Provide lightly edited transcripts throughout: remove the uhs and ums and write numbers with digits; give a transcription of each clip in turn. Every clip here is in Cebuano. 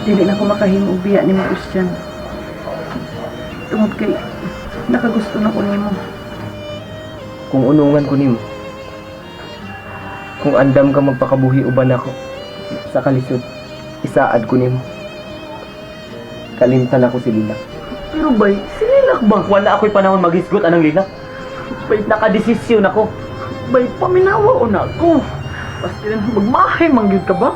Dili na ko makahimo og biya nimo, Christian. Tungod kay nakagusto na ko nimo. Kung unungan ko nimo, kung andam ka magpakabuhi uban ako sa kalisod, isaad ko nimo. Kalimtan ako si Lila. Pero bay, sinilak ba? Wala ako'y panahon maghisgot anang Lila. Bay, Nakadesisyon ako. Bay, paminawa o na ako. Basta lang magmahay man gyud ka ba?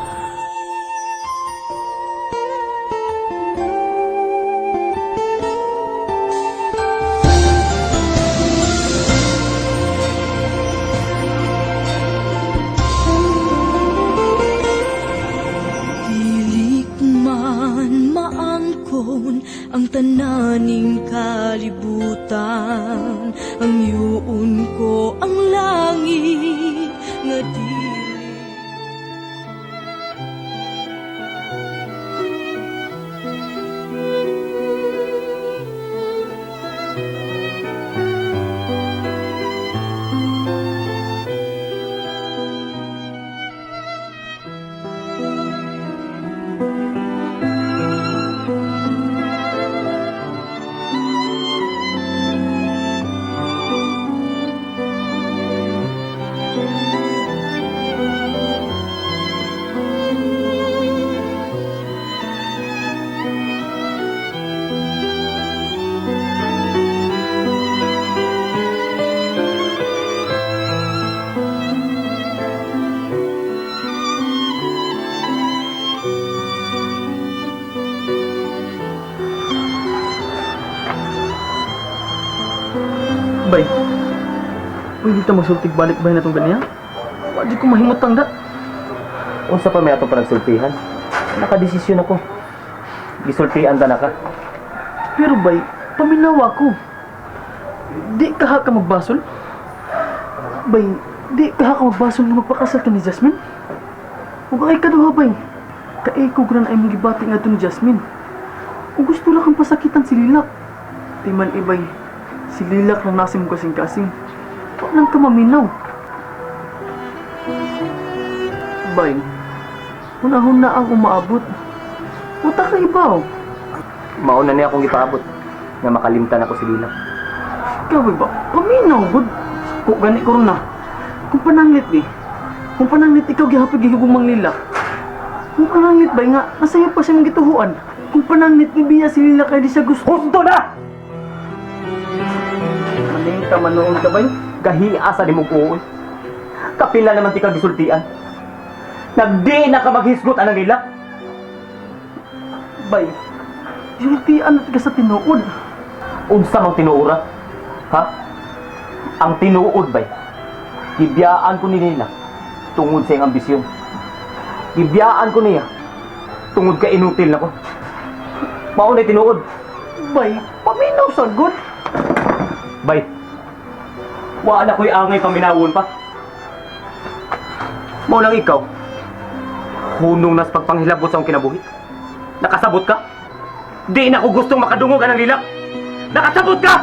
Dili man maangkon ang tananing kalibutan, ang yuon ko ang langit nga dili. Bay, pwede ta magsultig balik bay na itong ganiya? Wa di ko mahimutang da. Unsa pa may ato panagsultihan? Nakadesisyon ako. Gisultian ta na ka. Pero bay, paminawa ko. Di ka ha ka magbasol? Bay, di ka ha ka magbasol na magpakasal ka ni Jasmine? Ug ay kaduha bay. Kaiko gran ay mong gibati nga ni Jasmine. Ug gusto lang kang pasakitan si Lilak. Di man ibay, si Lilak lang nasa mong kasing-kasing. Wa lang ka maminaw. Bay, hunahon na ang umaabot. Uta ka ibaw. Mauna niya akong gipaabot nga makalimtan ako si Lila. Ikaw ba? Paminaw, good. Kung gani ko ron na. Kung pananglit di. Kung pananglit ikaw gihapon gihugong lila. Kung pananglit ba nga, nasaya pa siya mong gituhuan. Kung pananglit ni Bia si Lila kay di siya gusto. Husto na! Maning ka manoon ka ba yun? Gahia sa nimong uoy. Kapila naman ti ka gisultian. Nagdi na ka maghisgot anang Lila. Bay, sultian at ka sa tinuod. Unsa mang tinuura? Ha? Ang tinuod bay. Gibiyaan ko ni Lila tungod sa iyang ambisyon. Gibiyaan ko niya tungod kay inutil na ko. Mao na tinuod. Bay, paminaw sa good. Bay. Wa na ko'y angay paminawon pa. Mao lang ikaw. Hunong nas pagpanghilabot sa akong kinabuhi. Nakasabot ka? Di na ko gustong makadungog anang lilak. Nakasabot ka!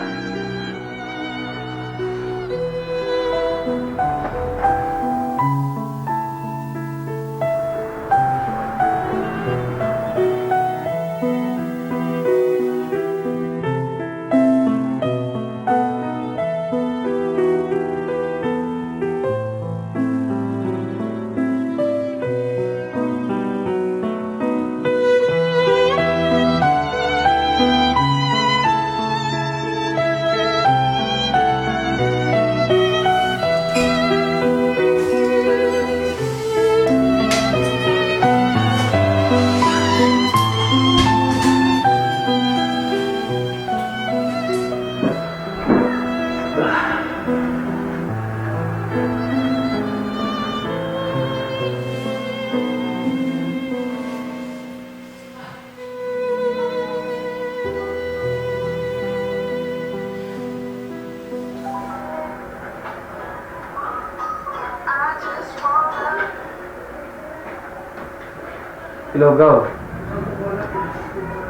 Hello, Gaw.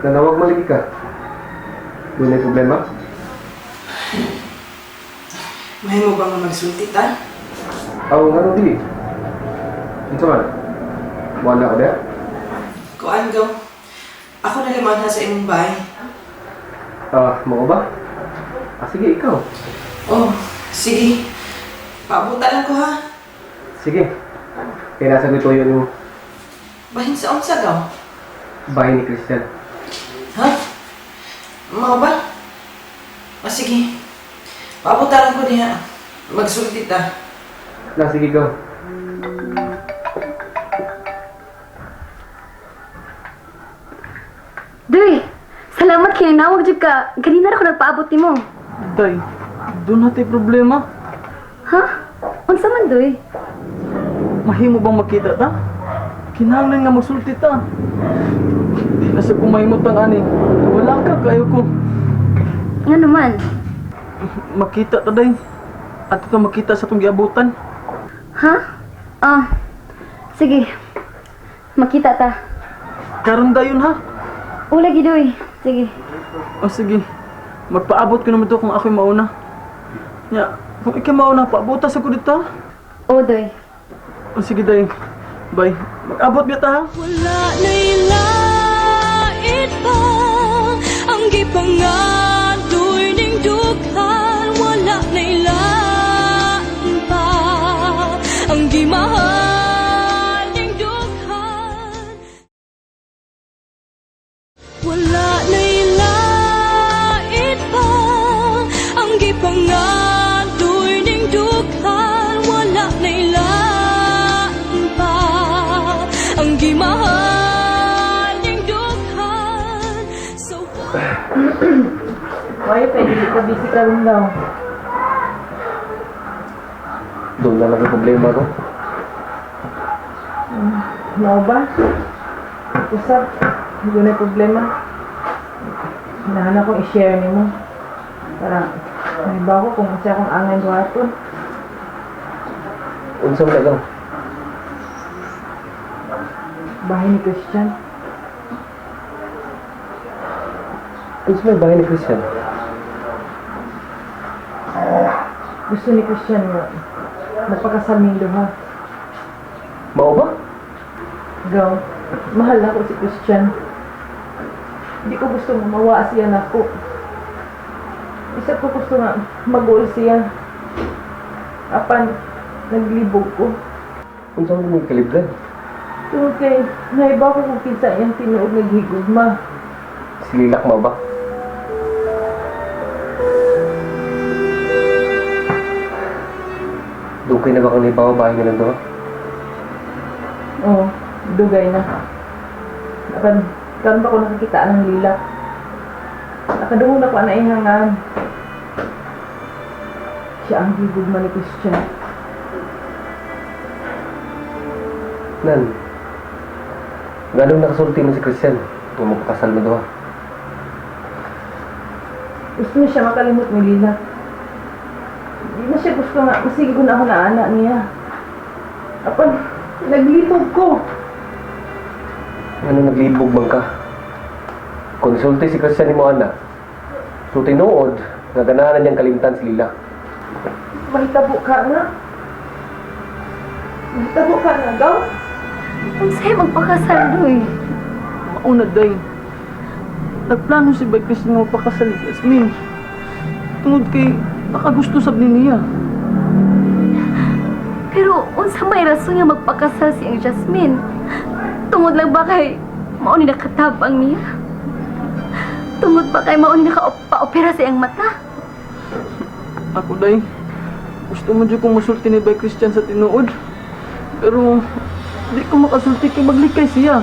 Nanawag maligi ka. Doon may problema? Mahimo ba nga magsulti ta? Aw, nga nung dili. Unsa man? Wala ko diha? Kuan gaw. Ako na limanha sa imong bahay. Ah, mao ba? Ah, sige, ikaw. Oh, sige. Paabutan lang ko ha. Sige. Kaya nasa ko tuyo nimo. Bahin sa unsa gaw? Bahay ni Christian. Ha? Mao ba? O sige. Paabutan lang ko diha. Magsulti ta. Na, sige, go. Duy, salamat kay nawag jud ka. Ganina ra ko nagpaabot nimo. Day, doon natin problema. Ha? Unsa man duy? Mahimo bang makita ta? Kinahanglan nga magsulti ta. Di na sa kumahimutang ani. Wala ka kayo ko. Nga naman. Makita ta day. Ato ta makita sa tong giabutan. Ha? Ah. Sige. Makita ta. Karon dayon ha. Ula gid duy. Sige. O sige. Magpaabot ko naman to kung ako'y mauna. Nya, kung ikaw mauna, paabuta sa ko dito. Ha? O duy. O sige day. Bye. Mag-abot biya ta ha. Wala na'y lait pa ang gipangadoy ning dughan. Wala na'y lain pa ang gimahal ning dughan. Wala na'y lait pa ang gipangadoy ning dughan. Wala na'y lain pa ang gimahal ning dughan. So Hoy, pwede di ka busy ka rin daw. Doon na lang yung problema ko. Mao ba? Usap, hindi na problema. Hinahan akong i-share nimo. Para may bago kung unsa akong angan buhaton. Unsa man na, Bahay ni Christian. Unsa may bahay ni Christian? Gusto ni Christian nga magpakasal ning duha. Mao ba? Gaw, mahal ako si Christian. Hindi ko gusto nga mawaa siya nako. Isa ko gusto nga mag-goal siya. Apan, naglibog ko. Unsa man may kalibran? Tungod kay, naiba ko kung kinsa iyang tinuod naghigugma. Sililak mo ba? Doon kayo na ba kang naibawa bahay nilang doon? Oo, dugay na. Apan, karon pa ko nakakita ng lila. Nakadungog na ko ana ihangan. Siya ang higugma ni Christian. Nan, ganong nakasulti mo si Christian kung magpakasal mo doon? Gusto na siya makalimot ni Lila. Hindi na siya gusto nga, masige ko na ako na anak niya. Apan, naglibog ko. Ano naglibog bang ka? Konsulti si Christian ni mo ana. So tinuod, nga ganahan niyang kalimtan si Lila. Mahitabo ka nga. Mahitabo ka nga, gaw. Unsay magpakasal duy? Mauna day. Nagplano si Bay Christian nga magpakasal ni Jasmine. Tungod kay nakagusto sab ni niya. Pero unsa may rason nga magpakasal si ang Jasmine? Tungod lang ba kay mao ni nakatabang niya? Tungod ba kay mao ni nakapaopera sa iyang mata? Ako day, gusto mo dyan kong musulti ni Bay Christian sa tinuod. Pero di ko makasulti kay maglikay siya.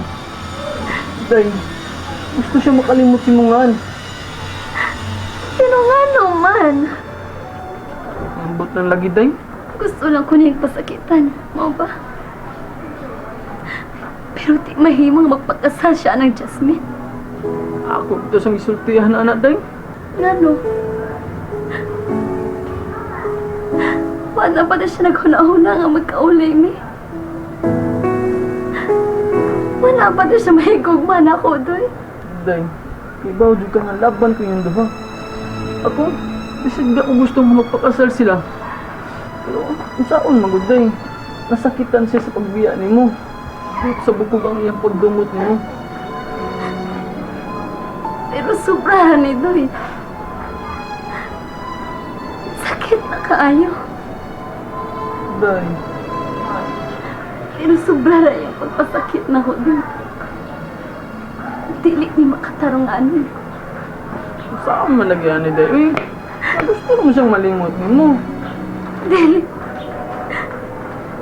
Day, gusto siya makalimot si Mungan. Pero nga naman, Ambot ng lagi day. gusto lang ko niyang pasakitan, mao ba? Pero di mahimong magpakasal siya ng Jasmine. Ako ito sang isultihan na anak day. Ngano? Wala pa na siya naghuna-huna nga magkaulay mi. Wala pa na siya mahigugma na ako, doy. Day, ibaw dyan ka nga laban ko yung duha. Ako, bisag di ako gusto mo magpakasal sila. Pero, unsaon magud day, nasakitan siya sa pagbiya nimo. Dito sa bukog ang iyang pagdumot nimo. Pero sobra ni Doy. Sakit na kaayo. Day, Pero sobra ra yung pagpasakit na ko din. Dili ni makatarungan ni. Saan man lagi ani, Day? Uy, gusto mo siyang malimot nimo. Dili.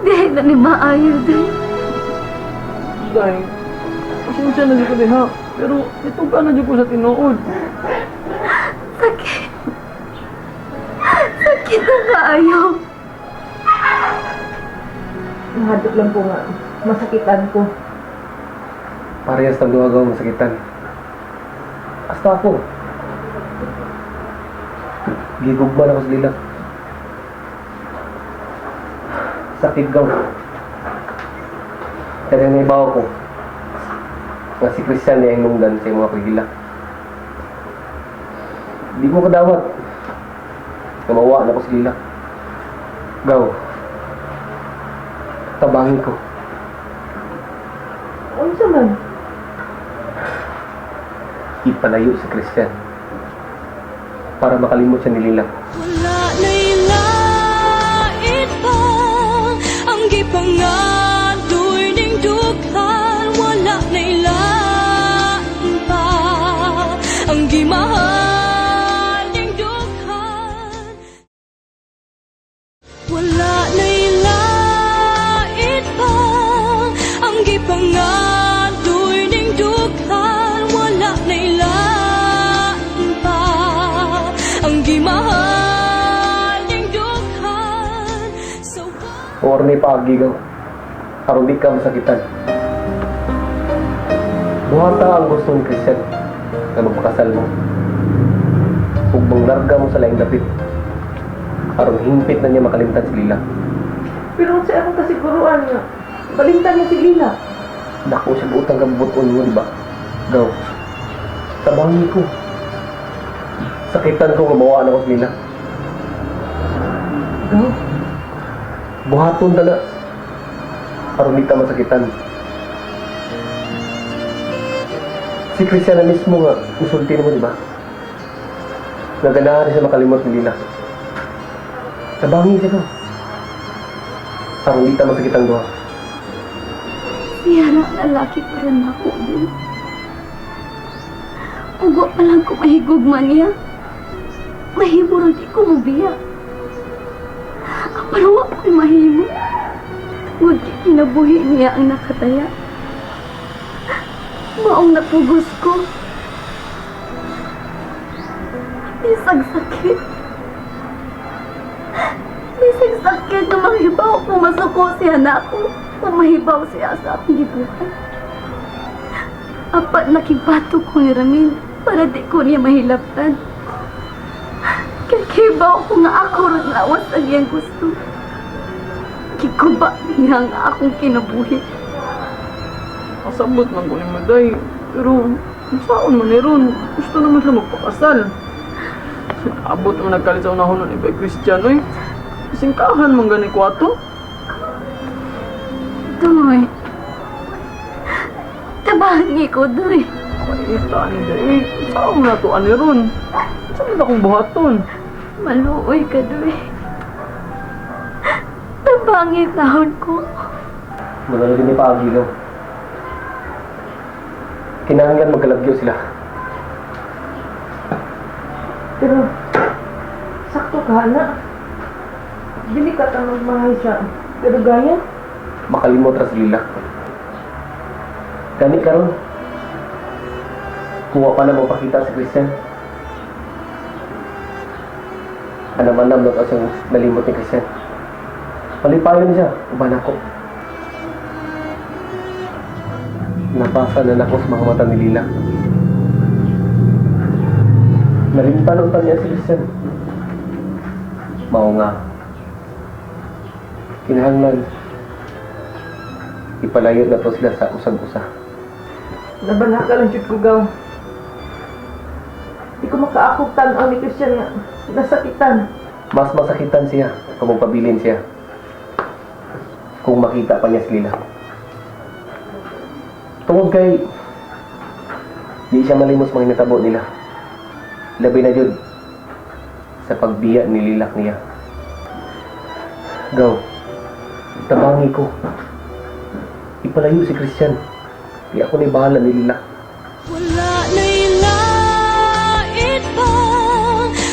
Dili na ni maayo, Day. Day, pasensya na dyan ko diha. Pero ituga na dyan ko sa tinuod. Sakit. Sakit na kaayo. Nahadlok lang po nga. Masakitan ko. Parehas ng duha, Gaw, masakitan. Hasta ako. Gigugma na ko sa Lila. Sakit, Gaw. Kaya naibaw ko nga si Christian niya hinungdan sa mga pagila. Di ko kadawat. Kamawa na ko sa Lila. Gaw. Tabangi ko. Unsa man? Ipalayo si Christian para makalimot siya ni Lila. Wala na'y lait pa ang gipangadoy ning dughan. Wala na'y lain pa ang gimahal ning dughan. Wala na'y lait pa ang gipangadoy ning dughan. Wala na'y lain pa ang gimahal ning dughan. So Or may paagi, Gaw. Aron di ka masakitan. Buhata ang gusto ni Christian na magpakasal mo. Ug manglarga mo sa laing dapit. Aron hingpit na niya makalimtan si Lila. Pero unsa akong kasiguruan nga malimtan niya si Lila? Dako siya utang kabubuton mo, di ba? Gaw. Tabangi ko. Sakitan ko nga mawaan ako sa Lila. Gaw, Buhaton ta na. Aron di ta masakitan. Si Christian na mismo nga, musulti mo, di ba? Naganahan siya makalimot ni Lila. Tabangi siya ko. Aron di ta masakitang duha. Siya ra ang lalaki para nako din. Ug wa pa lang ko mahigugma niya. Mahimo ra di ko mobiya. Pero wa ko'y mahimo. Tungod kay kinabuhi niya ang nakataya. Maong napugos ko. Bisag sakit. Bisag sakit na mahibaw kung masuko siya nako. Kung mahibaw siya sa akong gibuhat. Apat nakibato ko ni Ramil para di ko niya mahilabtan. Kay kibaw ko nga ako ron lawas ang iyang gusto. Gikuba niya nga akong kinabuhi. Kasabot man ko ni Maday. Pero, saon man ni ron? Gusto naman sila magpakasal. Abot man nagkalit sa unahon ni Bay Christian, oy. Singkahan man gani ko ato. Doy. Tabangi ko, Doy. Kaita ni Day, oy. Saon man nato ani ron? Saan man akong buhaton? Maluoy ka, Doy. Tabangi taon ko. Manalo din ni paagi, Gaw. Kinahanglan magkalagyo sila. Pero sakto ka na. Dili ka ta magmahay sa kadugayan. Makalimot ra si Lila. Gani karon. Kuha pa na mapakita si Christian. Anam-anam na to siyang nalimot ni Christian. Malipayon siya, uban ako. Nabasa na nako sa mga mata ni Lila. Nalimtan unta niya si Christian. Mao nga. Kinahanglan ipalayo na to sila sa usag-usa. Nabalaka lang jud ko, Gaw. Di ko makaakog tan-aw ni Christian nga nasakitan. Mas masakitan siya kung magpabilin siya. Kung makita pa niya si Lila. Tungod kay di siya malimos mga inatabo nila. Labi na jud sa pagbiya ni Lilak niya. Gaw, tabangi ko. Ipalayo si Christian. Di ako ni bahala ni Lilak. Wala na'y lait pa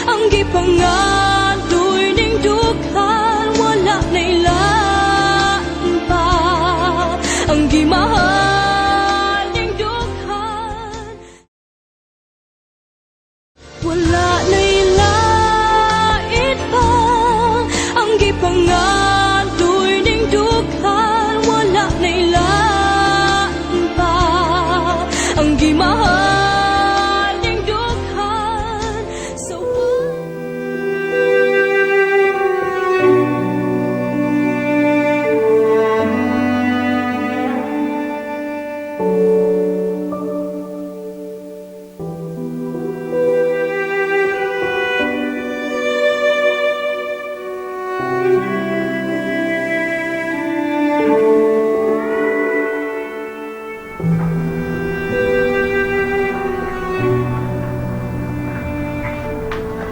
ang gipangadoy ning dughan. Wala na'y lain pa ang gimahal ning dughan. Wala na'y lait pa ang gipangadoy ning dughan. Wala na'y lain pa ang gimahal ning dughan. So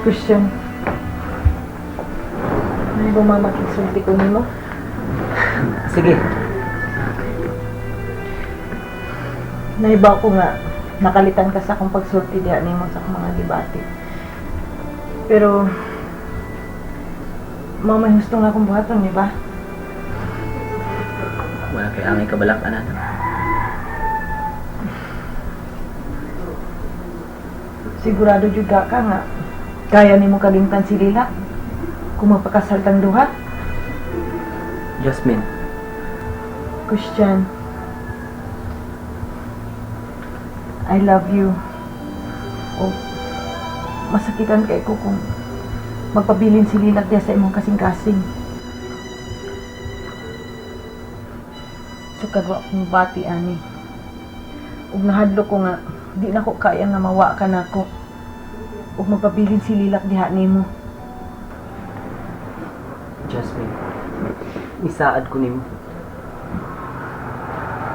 Christian, ano ba mamakigsulti ko nimo? Sige. Naiba ko nga, nakalitan ka sa akong pagsulti diha nimo sa akong mga gibati. Pero, mao may husto nga akong buhaton, di ba? Wala kay angay kabalak, anak. Sigurado juga ka nga, kaya nimo kalimtan si Lila kung magpakasal tang duha. Jasmine. Christian, I love you. O, masakitan kay ko kung magpabilin si Lila diya sa imong kasing-kasing. Sukad wa akong bati ani. Ug nahadlok ko nga di na ko kaya nga mawa ka nako. Ug magpabilin si Lilak diha nimo. Jasmine, isaad ko nimo.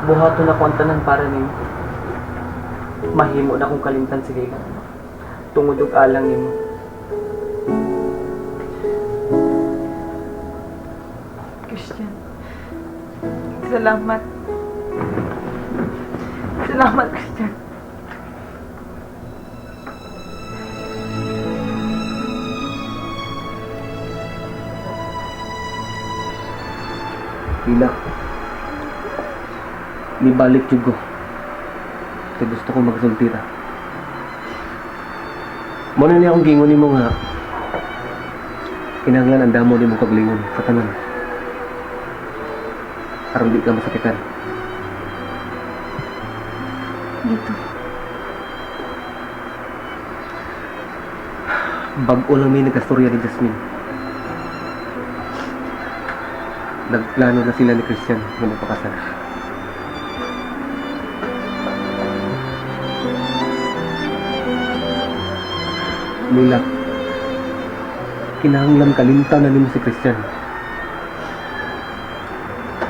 Buhaton ako ang tanan para nimo. Mahimo na akong kalimtan si Lilak. Tungod og alang nimo. Christian, salamat. Salamat, Christian. Lila, nibalik jud ko. Kaya gusto ko magsulti ta. Muna niya akong gingon nimo nga kinahanglan ang damo nimo kaglingon sa tanan. Aron di ka masakitan. Dito. Bag-o lang may nagkastorya ni Jasmine. Nagplano na sila ni Christian na magpakasal. Lila, kinahanglan kalimtan na nimo si Christian.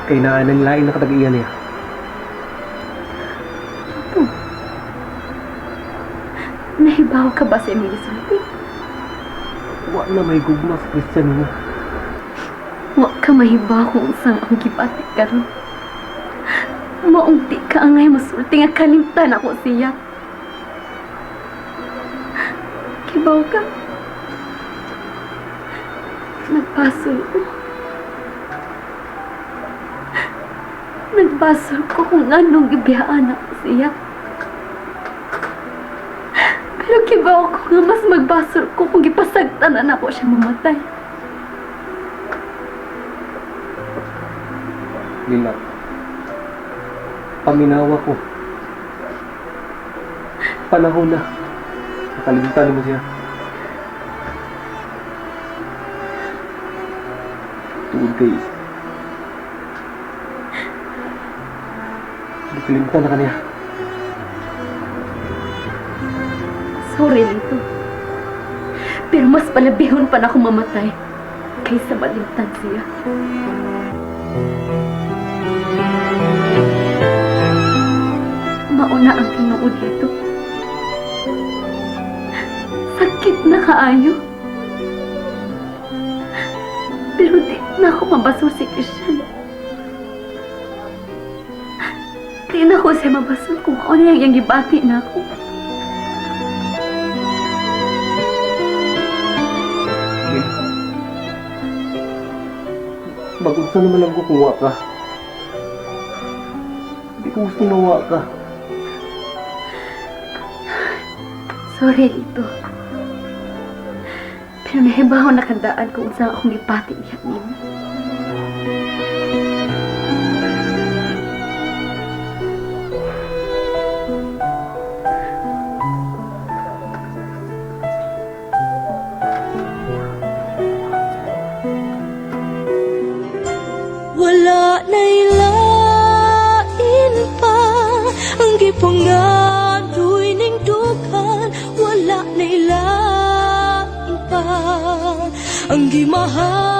Kay naa nang lain na katag-iya niya. Nahibaw ka ba sa imong gisulti? Wa na may gugma sa Christian nimo. Wa ka mahibaw kung unsang akong gibati karon. Maong di ka angay masulti nga kalimtan ako siya. Kibaw ka. Nagbasol ko. Nagbasol ko kung anong gibiyaan ako siya. Pero kibaw ko nga mas magbasol ko kung gipasagtanan ako siya mamatay. Lila, paminawa ko. Panahon na. Nakalimutan mo siya. Tuod kay nakalimutan na kaniya. Sorry, Lito. Pero mas palabihon pa na akong mamatay kaysa malimtan siya. Mauna ang tinuod dito. Sa kaayo. Pero di na ako mabasol si Christian. Di na ako siya mabasol kung ano yung iyang gibati na ako. Magunsa naman lang ko kung wa ka. Hindi ko gusto na wa ka. Sorry, Lito. Pero nahibaw na kandaan kung unsa akong gipati niya nimo. Wala na'y lain pa ang gipangadoy ning dughan. Wala na'y lain pa ang gimahal.